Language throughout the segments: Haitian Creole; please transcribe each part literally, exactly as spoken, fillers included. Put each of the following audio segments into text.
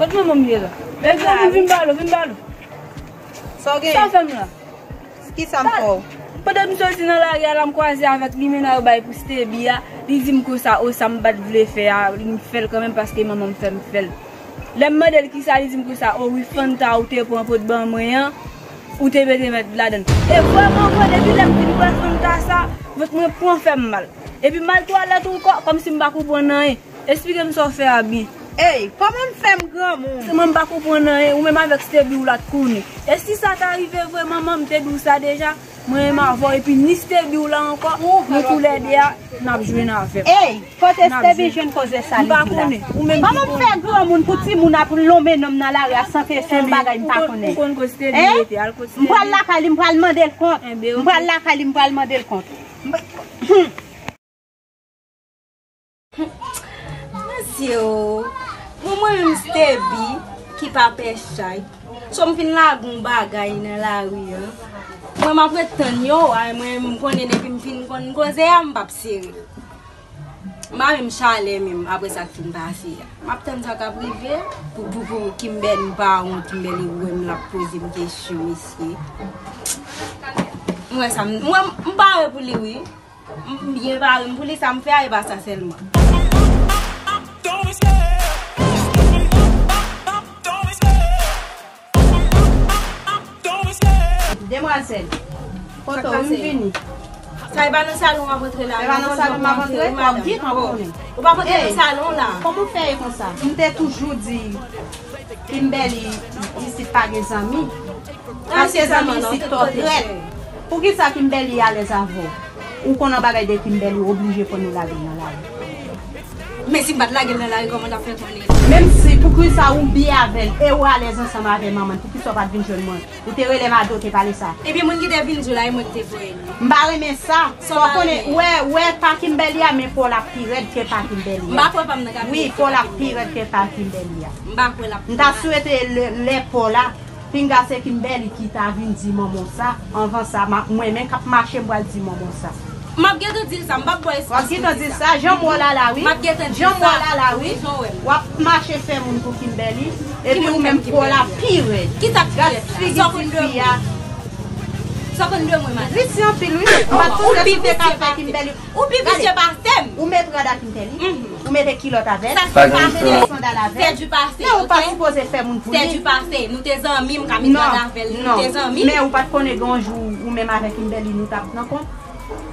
Kot manman m ye la? Vin ba l, vin ba l, vin ba l. Sa w genyen? Sa w fè m la? Kisa m fè w? Pandan m soti nan lari a la, m kwaze avèk limena yo bay pou Stebi a. Li di m konsa, o, sa m pa t vle fè a, m fè l kanmenm paske manman m fè m fè l. Lè m mande l kisa, li di m konsa, o wi, Fanta ou te pran pou t ban mwen an, ou te mete mèt ladan l. E vrèman vre, depi lè m fin bwè Fanta sa, vant mwen pran fè m mal. Epi m al twalèt ankò, kòmsi m pa konprann anyen. Esplike m sa w fè a byen. Ey, kòman m fè m granmoun? Mwen m pa konprann anyen, ou menm avèk Stebi w la t konnen. E si sa ta rive vre, manman m te di w sa deja, mwen menm avè w, epi ni Stebi w la ankò, nou toulède a, n ap jwenn avè m. Ey, kote Stebi jwenn koze sa li di la? Kòman m fè granmoun pou timoun ap lonmen non m nan lari a san ke se yon bagay m pa konnen? Hein? M pral lakay li, m pral mande l kont. M pral lakay li, m pral mande l kont. Mesye o, bon mwen menm Stebi ki pa pè chay. So m fin lage yon bagay nan lari an. Mwen m ap ret tann yo, ay mwen m konnen depi m fin konn koze a m p ap sere. M pa menm chalè menm apre sa k fin pase a. M ap tann sa k ap rive pou, pou, pou Kimberly pa wont, Kimberly wè m l ap poze m kesyon mesye. M wè sa, m, mwen m pare pou li wi. M byen pare m pou li, sa m fè a e pa sa sèlman. Demwazèl, kote w m vini? Sa e pa nan salon w ap antre la? E pa nan salon m ap antre? Ou ap di m ap konnen. Ou pa antre nan salon la. Kòman w fè ye konsa? M te toujou di Kimberly isit pa gen zanmi. Paske zanmi isit twò trèt. Poukisa Kimberly alèz avè w? Ou konn yon bagay de Kimberly, ou oblije pran nou lage l nan lari. Men si m pa t lage l nan lari, kòman w t ap fè konnen? Menm si, poukisa ou byen avè l e ou alèz ansanm avè manman l, poukisa w pa t vin jwenn mwen? Ou te rele m a do te pale sa. Ebyen, moun ki te vin di w la, e mwen ki te voye l. M pa renmen sa. Sa w konnen, wè, wè pa Kimberly a, men pa w la pi rèd ke pa Kimberly a. M pa kwè pa m nan ka pi rèd ke pa Kimberly a. M pa kwè l ap. M ta swete lè, lè pa w la, pinga se Kimberly ki ta vin di manman w sa. Anvan sa, m ap, mwen menm k ap mache, m pral di manman w sa. M ap gentan di l sa, m p ap ba w eskiz pou di sa. W ap gentan di l sa, jan m wè w la la wi. M ap gentan di l sa. Jan m wè w la la wi. Wi, jan w wè m. W ap mache fè moun pou Kimberly, epi ou menm po w la pi rèd. Ki sa k pi rèd la? Gad figi ti fi a. Sa w konn de mwen, madanm? Visye anpil wi. M pa t panse si w te ka fè Kimberly. Ou pi visye pase m. Ou met rad a Kimberly. Ou mete kilòt avè l. Ou mete sandal avè l. C'est du passé, ok? Men ou pa sipoze fè moun pou li. C'est du passé. Nou te zanmi, m ka met rad avè l. Nou te zanmi. Men ou pa t konnen gen yon jou ou menm avèk Kimberly nou t ap nan kont?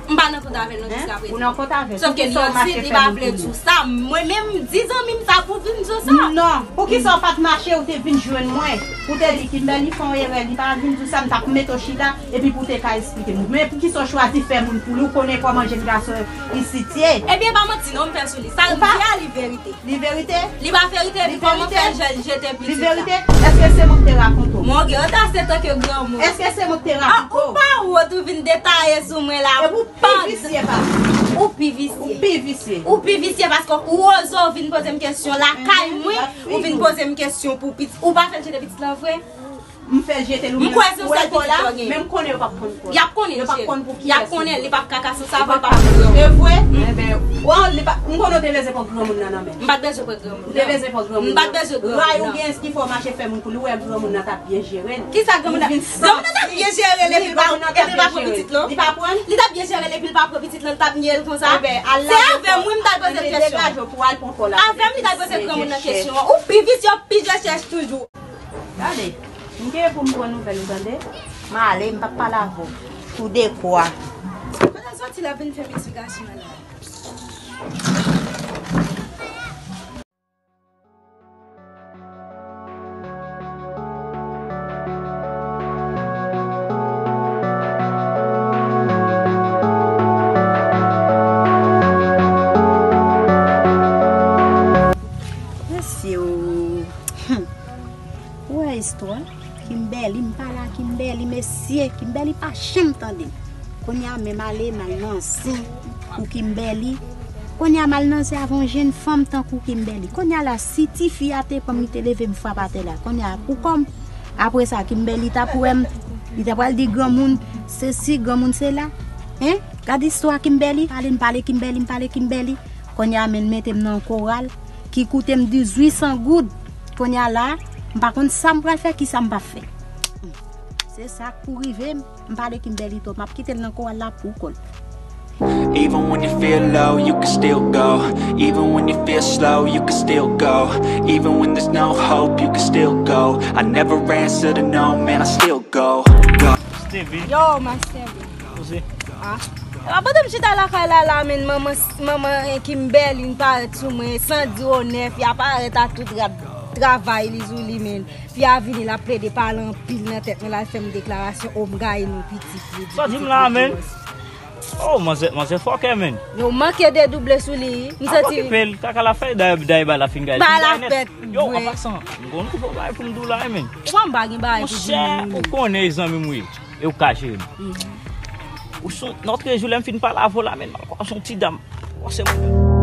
M pa nan kont avè l non jiska prezan. Ou nan kont avè l. Sòf ke li ansit, li pa vle di w sa. Mwen menm, m di zanmi m sa pou vin di w sa. Non. Poukisa w pa t mache, ou te vin jwenn mwen? Ou te di Kimberly fè yon erè, li pa vin di w sa, m t ap mete w chita, epi pou w te ka esplike m. Men poukisa w chwazi fè moun pou li, ou konnen kòman jèn gason isit ye? Ebyen, pa manti non, m fè sou li. Sa l di a, li verite. Li verite? Li pa verite, epi kòman fè jèn jete pitit la? Li verite? Èske se mwen ki te rakonte w? Mon Dieu, an ta se tanke granmoun. Èske se mwen ki te rakonte w? Ou pa wont ou vin detaye sou mwen la. Epi w pi visye pase m. Ou pi visye. Ou pi visye. Ou pi visye paske ou oze w vin poze m kesyon lakay mwen, ou vin poze m kesyon pou pitit. Ou pa fè l jete pitit lan vre? M fè l jete l ou menm. M kwè se yon sèl pitit yo genyen. Men m konnen yo p ap konn pou li. Y ap konnen, cheri. Yo p ap konn pou kiyès. Y ap konnen, li p ap ka kase yon savann, pa pou granmoun. E vre? Enben, w, li pa, m konnen w te bezwen pran granmoun nan nan men l. M pa t bezwen pran granmoun nan. Ou te bezwen pran granmoun nan. M pa t bezwen granmoun nan. Ray ou gen ki fè w mache fè moun pou li, ou wè granmoun nan t ap byen jere l. Kisa granmoun nan? Granmoun nan t ap byen jere l epi l pa, epi l pa pran pitit lan. Li pa pran? Li t ap byen jere l epi l pa pran pitit lan, l t ap nye l konsa. Enben, al lave kò. Se avè m wi m t al poze l kesyon. Degaje w pou w al pran kò l. Avè m li t al poze granmoun nan kesyon an. Ou pi visye, w pi rechèch toujou. Gade, m gen pou m pran nouvèl ou tande. M ale, m p ap pale avè w. Tou de kwa. Kote l soti la vin fè m esplikasyon an la? Mesye o. Ou wè istwa? Kimberly, m pale a Kimberly, mesye, Kimberly pa janm tande m. Kounye a menm ale, m al nan zen pou Kimberly. Kounye a m al nan zen avè yon jèn fanm tankou Kimberly. Kounye a la, si tifi a te pran m, li te leve m frape atè la. Kounye a, pou kò m, apre sa, Kimberly t ap wè m, li ta pral di granmoun sesi, granmoun sela. Hein? Gad istwa Kimberly. Pale, m pale Kimberly, m pale Kimberly. Kounye a, men l mete m nan yon koral ki koute m dizuit san goud. Kounye a la, m pa konn sa m pral fè, ki sa m p ap fè. Se sa k pou rive m, m pale Kimberly twòp, m ap kite l nan koral la pou kò l. Even when you feel low, you can still go. Even when you feel slow, you can still go. Even when there's no hope, you can still go. I never answer to no, man, I still go. Go. Stevie. Yo, Master V. Kouzen. Ah. Epa pandan m chita lakay la, la, men manman, manman Kimberly parèt sou mwen, san di onè, fi a parèt ak tout rad travay li sou li, men. Fi a vini, l ap plede pale anpil nan tèt mwen, l al fè m deklarasyon, o, m gaye nou pitit li. Sa di m la, men? Oh, manzè, manzè fòkè, men. Yo manke dedouble sou li, m santi. Ap okipe l, kaka l ap fè, dayè, dayè, ba la fin gaye. Ba la fèt. Yo, an pasan, m konn ou fò bagay pou m di w la, men. Ou pa m pa gen bagay pou di. Monchè, ou konnen e zanmi m wi. E ou ka jere m. Ou son, lòt jou lè m fin pale avè w la, men, m al kwaze yon ti dam. Kwaze mwen.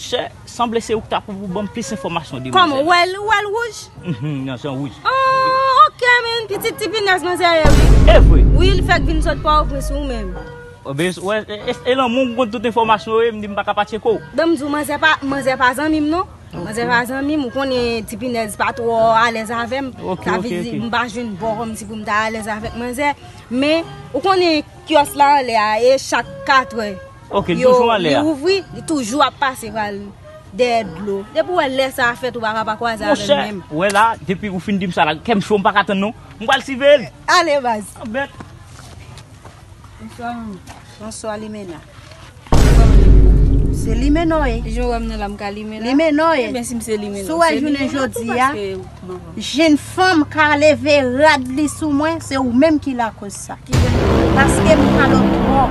Chè, sanble se ou ki ta pou ban m plis enfòmasyon de manzè. Kòman? Ou wè l, ou wè l wouj? Mhm, nan jan wouj. Oh, ok, men pitit Ti Pinèz manzè ye, wi. E vre? Wi, li fèk vin sot Pòtoprens, ou menm. Oben, wè, e, e, e lanmou m konn tout enfòmasyon yo, e m di m pa ka pa tcheke w. Ban m di w, manzè pa, manzè pa zanmi m, non. Manzè pa zanmi m, ou konnen Ti Pinèz pa twò alèz avè m. Ok, ok, ok. Sa vle di, m pa jwenn bò kòmsi pou m ta alèz avèk manzè. Men, ou konnen kyòs la anlè a, e chak katrè. Ok, li toujou anlè a. Yo, li ouvri, li toujou ap pase pral dèyè dlo. Depi w wè lè sa a fèt, ou pa ka pa kwaze avè l menm. Monchè, wè la, depi ou fin di m sa la, kè m cho, m pa ka tann non. M pral siveye l. Ale, baz. Bèt. Bonswa, manmi. Bonswa, Limena. Se Limena w ye? Jan w wè m nan la, m ka Limena? Limena w ye? Ebyen, si m se Limena, si w wè jounen jodi a, jenn fanm ka leve rad li sou mwen, se ou menm ki lakoz sa. Paske m kalòt twò.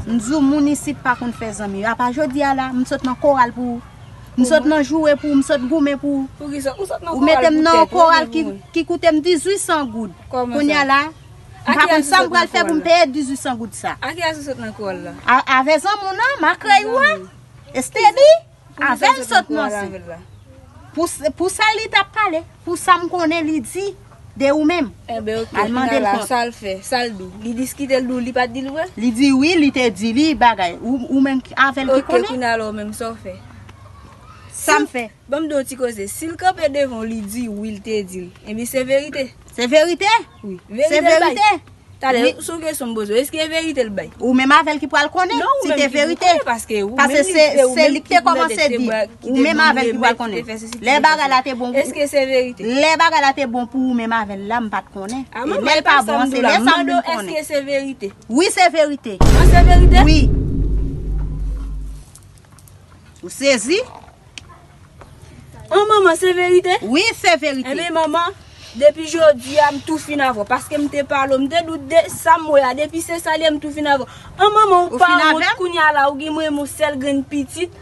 M di w, moun isit pa konn fè zanmi. Apa jodi a la, m sot nan koral pou ou. M sot nan joure pou ou, m sot goumen pou ou. Ou mete m nan yon koral ki, ki koute m dizuit san goud. Kounye a la, m pa konn sa m pral fè pou m peye dizuit san goud sa. A kiyès ou sot nan koral la? A, avè zanmi w nan, makrèy ou a. Esteli, avè l sot nan se. Pou, pou sa li t ap pale, pou sa m konnen li di de ou menm. Enben, ok, al mande l kont. Sa l fè, sa l di w? Li diskite l di w, li pa t di l vre? Li di wi, li te di li bagay. Ou, ou menm avè l ki konnen? Ok, kounye a la ou menm sa w fè? Sa m fè? Ban m di w yon ti koze. Si l kanpe devan w, li di wi, l te di l. Ebyen, se verite. Se verite? Wi. Se verite l bay. Talè, sou kesyon m poze w, èske e verite l bay? Ou menm avè l ki pral konnen si te verite. Paske se, se li ki te kòmanse di. Ou menm avè l ki pral konnen. Lè bagay la te bon. Èske se verite? Lè bagay la te bon pou ou menm avè l la, m pa t konnen. E lè l pa bon an, se lè sa m vin konnen. Èske se verite? Wi, se verite. An, se verite? Wi. Ou sezi? An, manman, se verite? Wi, se verite. Enben, manman, depi jodi a, m tou fin avè w. Paske m te pale w, m te di w de sa m wè a, depi se sa l ye, m tou fin avè w. An, manman, ou pa wont, kounye a la, ou gen mwen, yon sèl grenn pitit.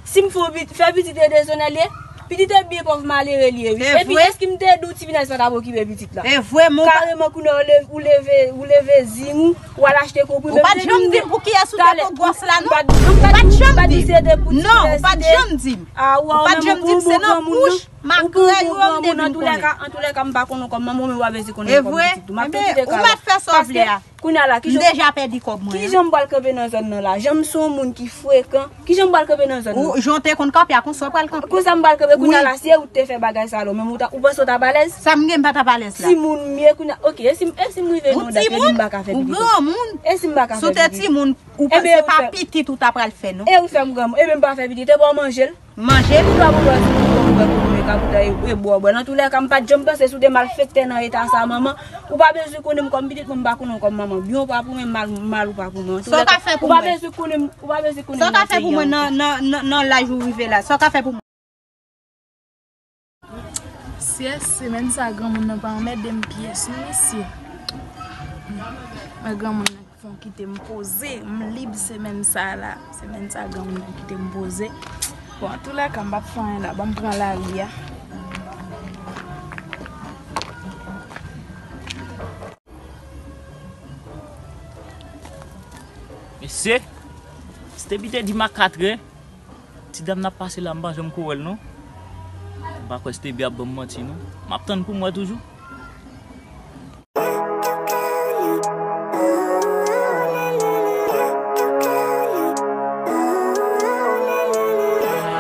Si m fè yon pit-, fè pitit e dezonè l ye, pitit e byen pòv malere li ye, wi. Epi, èske m te di w Ti Pinèz pa t ap okipe pitit la? E vre, men ou pa. Kareman, kounye a, ou leve, ou leve zing ou, ou al achte konprime. Ou pa t janm di m pou kiyès ou te pran gwòs la, non. Ou pa t janm di m. Non, ou pa t janm di m. Ou pa t janm di m, se nan bouch makrèy ou yo m te vin konnen. Antoulèka, antoulèka, m pa konnen w kòm manman w, men w pa bezwen konnen m kòm pitit ou. M ap kite kay la. Ou mèt fè sa w vle a. Kounye a la, kijan, m deja pèdi kòb mwen. Kijan m pral kanpe nan zòn nan la? Jan m se yon moun ki frekan, kijan m pral kanpe nan zòn nan? Ou, jan w te konn kanpe a, konsa w pral kanpe. Konsa m pral kanpe, kounye a la, si e ou t te fè bagay sa la, menm ou ta, ou panse w t ap alèz? Sa m gen, m pa t ap alèz la. Timoun m ye, kounye a, ok, e si m, e si m rive nan yon dat, epi m pa ka fè pitit? Ou granmoun. E si m pa ka fè pitit? Si w te timoun, ou panse se pa pitit ou ta pral fè, non? E ou fè m granmoun, epi m pa fè pitit, e pa w manje l? Manje. Ou pa pou wè si ou bon, ou wè pou mwen ka pou ta e, e bò, bò. Nan toulèka, m pa t janm panse si w te malfektè nan eta sa, manman. Ou pa bezwen konnen m kòm pitit mwen, m pa konnen w kòm manman. Byen w pa pou mwen, mal, mal ou pa pou mwen. Sa w ka fè pou mwen? Ou pa bezwen konnen m, ou pa bezwen konnen m nan peyi a ankò. Sa w ka fè pou mwen nan, nan, nan, nan laj ou rive la? Sa w ka fè pou mwen? Mesye, semèn sa, granmoun nan pa anmède m pyès, non, mesye. Mwen granmoun nan. Fò w kite m poze, m lib semèn sa la. Semèn sa, granmoun nan kite m poze. Bon, antoulèka, m p ap fè anyen la. Ban m pran lari a. Mesye, Stevie te di m a katrè. Ti dam n ap pase la, m pa janm ko wè l non. M pa kwè Stevie ap ban m manti non. M ap tann pou m wè toujou.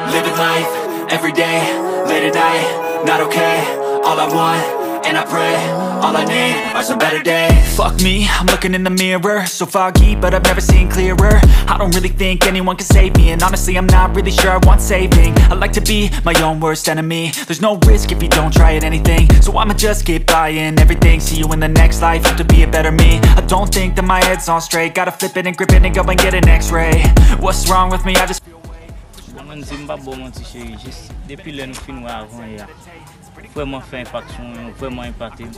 Living life every day, late at night, not okay. All I want, and I pray, all I need are some better days. Fuck me, I'm looking in the mirror, so foggy, but I've never seen clearer. I don't really think anyone can save me, and honestly, I'm not really sure I want saving. I like to be my own worst enemy. There's no risk if you don't try at anything. So I'ma just keep buying everything. See you in the next life, have to be a better me. I don't think that my head's on straight. Gotta flip it and grip it and go and get an x-ray. What's wrong with me? I just feel way. Mwen di m p ap ba w manti cheri, jis depi lè nou fin wè avanyè a, vrèman fè enpak sou mwen, vrèman enpate m.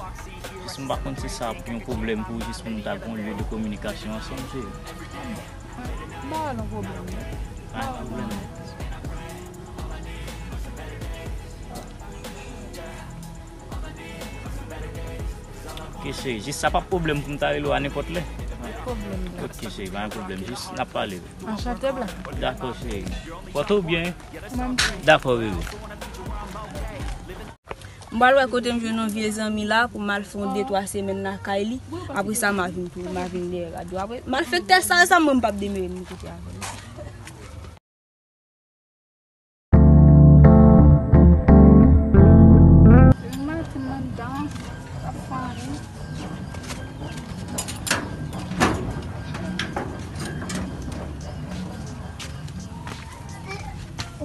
Jis m pa konn si sa ap yon pwoblèm pou ou, jis pou nou ta gen yon lye de kominikasyon ansanm cheri. M pa wè l yon pwoblèm non. Pa gen pwoblèm. Ok cheri, jis sa p ap pwoblèm pou m ta rele w a nenpòt lè. Pwoblèm. Ok cheri, pa gen pwoblèm, jis n ap pale. Anchante bla. Dakò cheri. Pòte w byen. Mwen Dakò bebe. M pral wè kote m jwenn yon vye zanmi la pou m al fè yon de twa semèn lakay li. Apre sa m a vin tou, m a vin dèyè radyo. Apre malfektè sa, sa mwen m p ap demere m kote avè l. Maten nan dan ap fè anyen.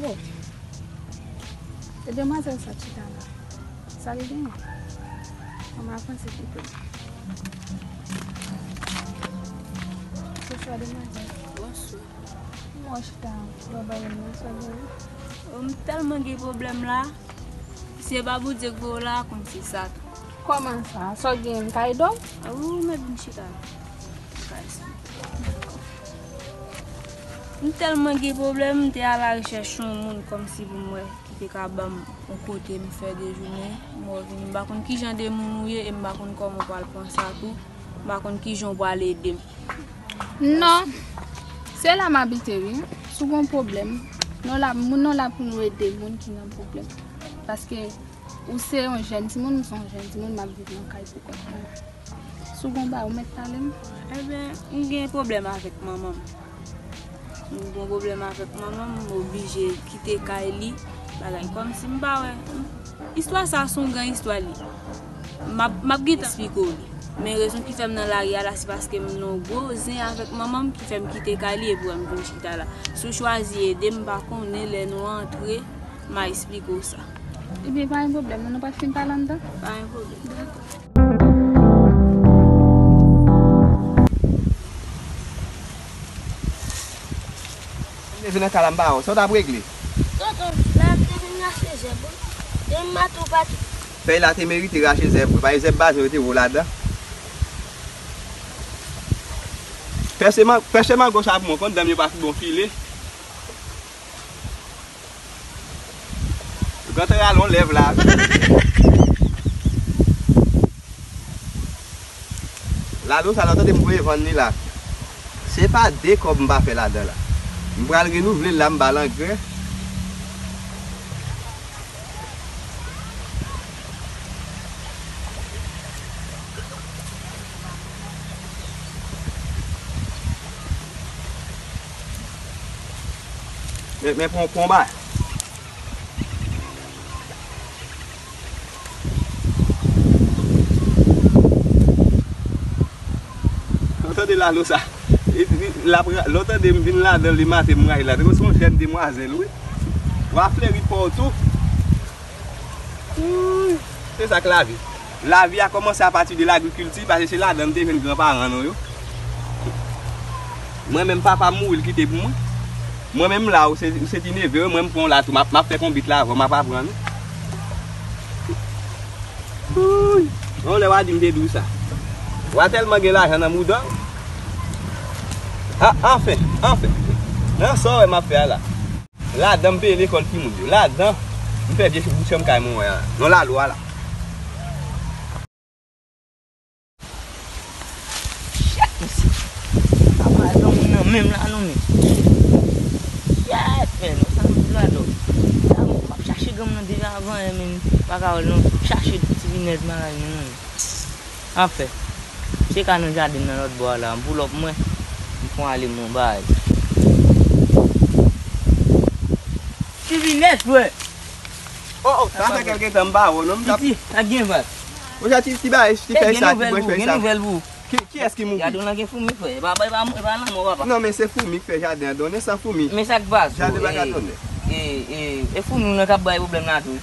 Oh. E demwazèl sa chita la. Sa li genyen? Mwen pa panse ki pou. Bonswa demwazèl. Bonswa. Mwen chita bò bay mwen sa genyen. M tèlman gen pwoblèm la. Se pa Bondye k voye w la, konn se Satan. Kòman sa? Sa w genyen m ka ede w? Ou mèt vin chita la. M ka esplike. M tèlman gen pwoblèm, m te a la rechèch yon moun kòmsi pou m wè ki te ka ban m yon kote m fè de jounen. M wè w vini, m pa konn ki jan de moun ou ye e m pa konn kòman w pral pran sa tou. M pa konn ki jan w pral ede m. Non. Se la m abite wi. Si w gen yon pwoblèm, nou la, moun nan la pou nou ede moun ki nan pwoblèm. Paske ou se yon jèn timoun, m se yon jèn timoun, m ap viv nan kay pou kont mwen. Si w gen yon bagay, ou mèt pale m. Ebyen, m gen pwoblèm avèk manman m. M gen pwoblèm avèk manman m, m oblije kite kay li. Bagay kòmsi m pa wè. Istwa sa se yon gran istwa li. M ap, m ap gentan esplike w li. Men rezon ki fè m nan lari a la, se paske m nan yon gwo zen avèk manman m ki fè m kite kay li epi w wè m vin chita la. Si w chwazi ede m, m pa konnen lè nou antre, m a esplike w sa. Ebyen, pa gen pwoblèm, non, nou pral fin pale anndan. Pa gen pwoblèm. Dakò. M te vin nan kay la, m pa wè w. Sa w t ap regle? Tonton, la te vin rache zèb wi. Demen maten w pati. Fèy la te merite rache zèb wi. Paske zèb baze yo te wo ladan. Pèse man, pèse mango sa pou mwen, konn dan m yo pa fin bon file. Ou gentan rale yon lèv la. Lalo sa la, tande m voye vann li la. Se pa de kòb m pa fè ladan la. M pral renouvle l la, m ba l angren. Men, men pran, pran yon bagay. Ou tande lalo sa? Li, li, l ap ra-, lè w tande m vin ladan l, li maten m rayi la. Tankou se yon jèn demwazèl, wi. W a fleri pa w tou. Wouy, se sa k lavi. Lavi a kòmanse apati de lagrikilti, paske se ladan n te jwenn granparan nou yo. Mwen menm, papa m mouri, l kite pou mwen. Mwen menm la, ou se, ou se ti neve, mwen m pran w la tou, m ap, m ap fè konbit la avè w, m ap aprann ou. Wouy, yon lè w a di m te di w sa. W a tèlman gen lajan nan mouda w. A, anfen, anfen. Nan sa w wè m ap fè a la. Ladan m peye lekòl timoun yo. Ladan m fè vye bout chanm kay mwen wè a. Non lalo a la. Shit, mesye. Apa yon moun nan menm la non men. Shit, men, non sa m di lalo. Lalo, m ap chache Mwen deja vanyan, men m pa ka wè l non. Chache ti pinèz bagay nan men. Anfen, se ka nan jaden nan lòt bò a la. M pull up mwen, m pran ale mwen bay. Ti pinèz, frè. Oh, oh, sa fè kèlke tan m pa wè w non, m t ap Titi, sa gen vat. Monchè, ti, ti bagay, ti fèy sa, ti bwè fèy sa. Gen nouvèl pou ou, gen nouvèl pou ou. Ki, kiyès ki mouri? Jaden nan gen foumi, frè. E pa, e pa, e pa lanmò, papa. Non, men se foumi k fè jaden an donnen san foumi. Men sa k pa sou, jaden pa ka donnen. E, e, e foumi w nan k ap bay pwoblèm la tou.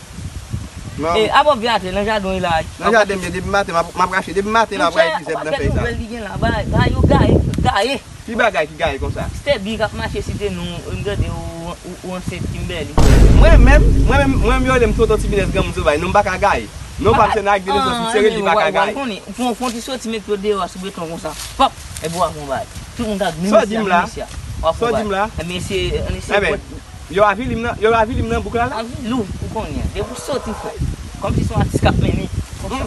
Non. E, apa w vin atè nan jaden w la. Nan jaden m ye depi maten, m ap, m ap rache depi maten, m ap rache ti zèb nan fèy sa. Monchè, kèk nouvèl ki gen la, ba, ba yo gaye, gaye. Ki bagay ki gaye konsa? Stebi k ap mache site non, m tande ou, ou, ou ansent Kimberly. Mwen menm, mwen menm, mwen menm yo rele m tonton ti pinèz granmoun sovay, non m pa ka gaye. Non pa m se nan ak de nesans, m se rele li pa ka gaye. Ou pran, ou pran ti soti met pye w deyò a sou beton konsa. Pòp! Epi w ap pran bagay. Tout moun ka gade mesye a, mesye a. W ap pran bagay. Sa w di m la? Ebyen se, se Yo avili m nan, yo avili m nan bouk la la. Avili w, ou konnen. Depi w soti, frè. Kòmsi se yon atis k ap mennen. Konsa.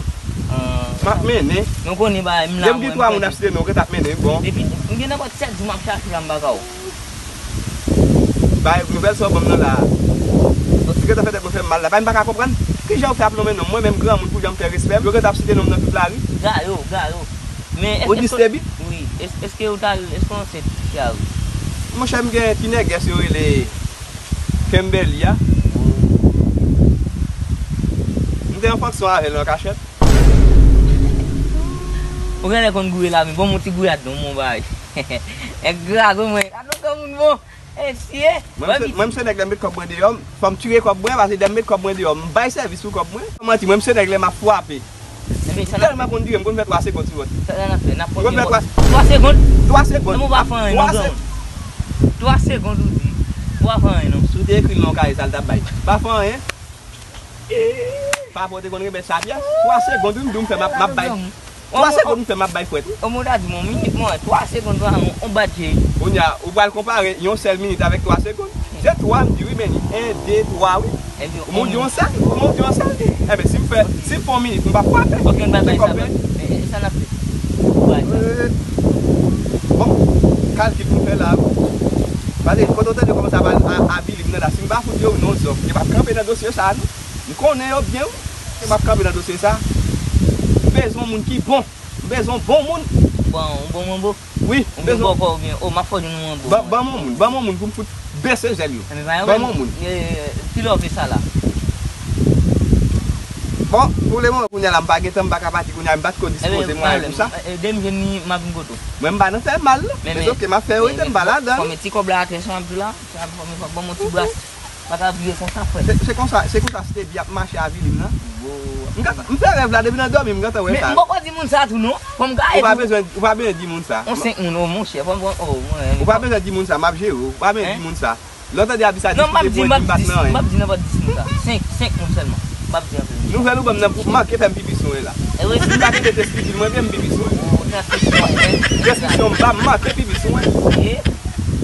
M ap mennen. Nou konnen bagay, m la. Depi gen twa moun ap site non, ou gentan ap mennen, bon. Depi m gen nenpòt sèt jou m ap chache w la, m pa ka wè w. Bay nouvèl sa w ban m nan la. Ou gentan fè tèt mwen fè m mal la. Bay m pa ka konprann. Kijan w fè ap nonmen non m? Mwen menm granmoun pou jan m fè respè m. Yo gentan ap site non m nan tout lari. Gayo, gayo. Men ou di Stebi? Wi, èske ou ta, èske w ansent fi a wi? Monchè, m gen ti nègès yo rele Kimberly a. M te an fonksyon avè l an kachèt. Ou genlè konn gouye la, men ban m yon ti gouyad non, mon bagay. Nèg gra gon mwen. Gad yon granmoun bon. Mesye, mwen, m se nèg lè m met kòb mwen deyò, fò m tire kòb mwen, paske lè m met kòb mwen deyò, m bay sèvis pou kòb mwen. Manti, mwen, m se nèg lè m ap frape. M tèlman konn dire, m konn fè twa segonn sou wòt. Sa n ap fè, n ap konn fè twa segonn. Twa segonn. Twa segonn. Ou pa fè anyen non, granmoun. Twa segonn ou di. Ou pa fè anyen non. Si w te ekri l nan yon kaye, sa l t ap bay. Pa fè anyen. Papa w te konn remèt sa pyès. Twa segonn wi m di w m fè m ap, m ap bay. Twa segonn m fè m ap bay fwèt wi. Omo ta di m yon minit mwen, twa segonn pa yon, yon bat je. Kounye a, ou pral konpare yon sèl minit avèk twa segonn. Se twa m di wi, men li en, de, twa wi. Ou di yon sèl, ou di yon sèl. Enben, si m fè, si m fè yon minit, m p ap frape. Ok, yon bat bay sa, sa n ap fè. Bon, kalkil pou m fè la wi. Paske kote w tande kòmanse ap avili m nan la, si m pa fout di w non, zòf, yo p ap kanpe nan dosye sa non. M konnen yo byen wi. M ap kanpe nan dosye sa. M bezwen yon moun ki bon. M bezwen yon bon moun. Bon, yon bon manbo. Wi, m bezwen. Yon bon bòkò oubyen, o, m ap fè w jwenn yon manbo. Ban, ban m yon moun, ban m yon moun pou m fout bese zèl yo. Ban m yon moun. Ki lè w vle sa la? Bon, pou lemoman kounye a la, m pa gen tan, m pa ka pati kounye a, m pa t ko dispoze mwayen pou sa. Demen m jwenn li, m ap vin kote w. Mwen m pa nan fè mal non. Men, men, se oke, m ap fè yo rete, m pa ladan. Fò m met ti kòb la atè sa, m ap di w la. Sa fò m, fò m ban m yon ti bras. Pa ka viv konsa, frè. Se, se konsa, se konsa Stebi ap mache avili m nan. M gentan, m fè rèv la depi nan dòmi, m gentan wè sa. Men m poko di moun sa tou non. Fò m ka ede w. Ou pa bezwen, ou pa bezwen di moun sa. On senk moun, o monchè, fò m pran, o, mwen. Ou pa bezwen di moun sa, m ap jere w. Ou pa bezwen di moun sa. Lè w tande y ap di sa, diskite pou mwen, di m pa t nan anyen. M p ap di nenpòt dis moun sa. Senk, senk moun sèlman. M p ap di anpil moun. Nouvèl ou ban m nan pou manke fè m pipi sou mwen la. E wi. M pa te mete stil mwen byen m pipi sou mwen. Transmisyon, e. Transmisyon m pa m manke pipi sou mwen. E.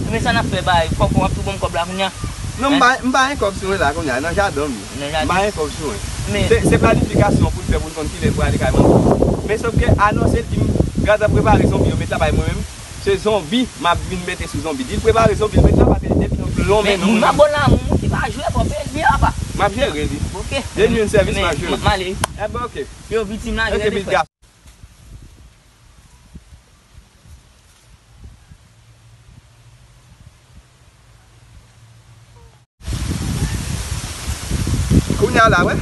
Men sa n ap fè bay, fòk w ap tou ban m kòb la kounye a. Non, m pa, m pa gen kòb sou mwen la kounye a, nan jaden m ye. M pa gen kòb sou mwen. Se, se planifikasyon pou n fè pou n konn kilè n prale kay manman. Men sòf ke anonse l di m gentan prepare zonbi yo met la bay mwen menm. Se zonbi m ap vin mete sou zonbi. Di l prepare zonbi l met la paske depi nou lonmen nou. Men moun nan bon la, moun ki pa jwe, bon, pe l byen apa. M ap jere li. Ok. Depi yon sèvis m ap jere. M ale. Enben, ok. Yo viktim la, ok, big up. Kounye a la, wè.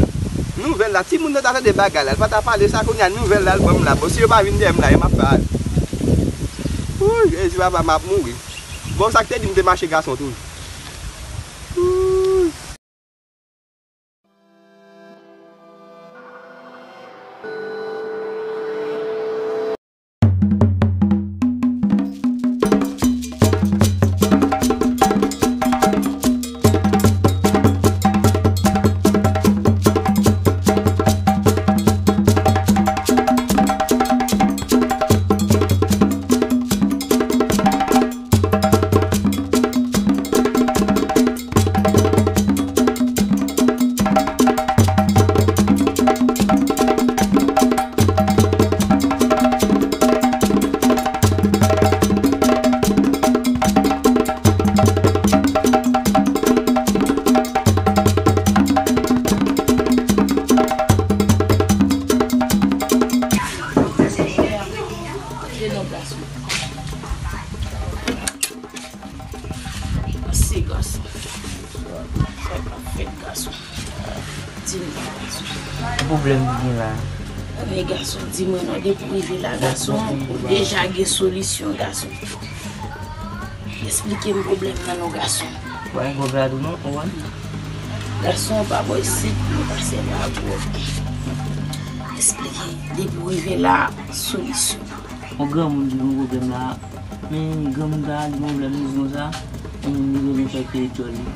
Nouvèl la, timoun nan ta tande bagay la, l pa ta pale sa, kounye a nouvèl la, l ban m la. Bon, si yo pa vin dèyè m la, e m ap fè ale. Wouy, Jezi, papa, m ap mouri. Bon, sa k te di m te mache gason tou. Wouy. Men gason, di mwen non, depi w rive la, gason, ou deja gen solisyon, gason. Eksplike m pwoblèm nan non, gason. Pa gen pwoblèm la tou non, konprann? Gason, pa bò isit, nou pase la pou eksplike. Depi w rive la, solisyon. Yon granmoun ki gen pwoblèm la, men granmoun sa, li gen pwoblèm, li di konsa, yon moun li bezwen fè peye djòl li.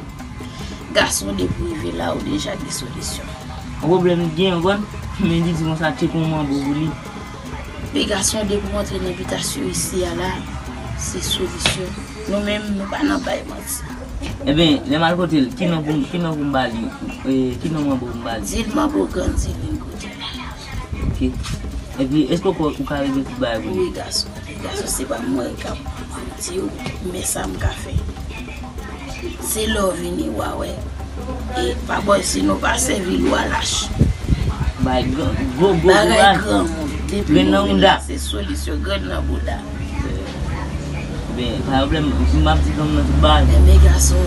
Gason, depi w rive la, ou deja gen solisyon. Yon pwoblèm li gen, w konprann? Men li di konsa, tcheke yon manbo pou li. Men gason, depi w antre nan bitasyon isi a la, se solisyon. Nou menm, nou pa nan bay manti. Ebyen, lè m al kote l, ki non pou m, ki non pou m ba li? E, ki non manbo pou m ba li? Di l manbo grandi vin kote l. Ok. Epi, èske ou ka, ou ka regle tout bagay pou li? Wi, gason. Gason, se pa mwen k ap di w, men sa m ka fè. Se lè w vini, w a wè. E pa bò, sinon pa sèvi lwa lach. Bay gwo, gwo, gwo bagay. Granmoun. Depi grenn nan bouda. Se solisyon, grenn nan bouda. Ben, pa pwoblèm, m ap di granmoun nan tout bagay. Enben gason,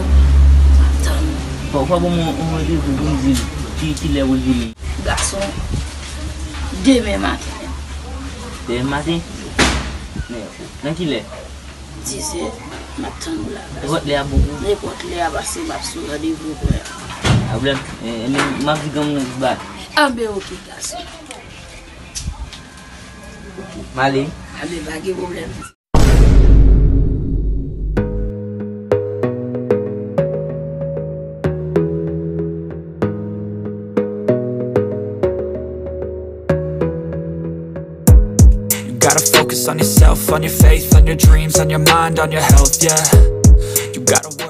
m ap tann ou. Fò, fò ban mwen yon randevou pou m di l ki, ki lè pou l vini. Gason, demen maten. Demen maten? Men, nan ki lè? Dizè, m ap tann ou la, gason. Nenpòt lè a bon pou ou? Nenpòt lè a, pase m ap sou randevou pou mwen. Pa pwoblèm. E, e, men, m ap di granmoun nan tout bagay. Anben, oke, gason. M ale. Anben, pa gen pwoblèm. You gotta focus on yourself, on your faith, on your dreams, on your mind, on your health, yeah. You gotta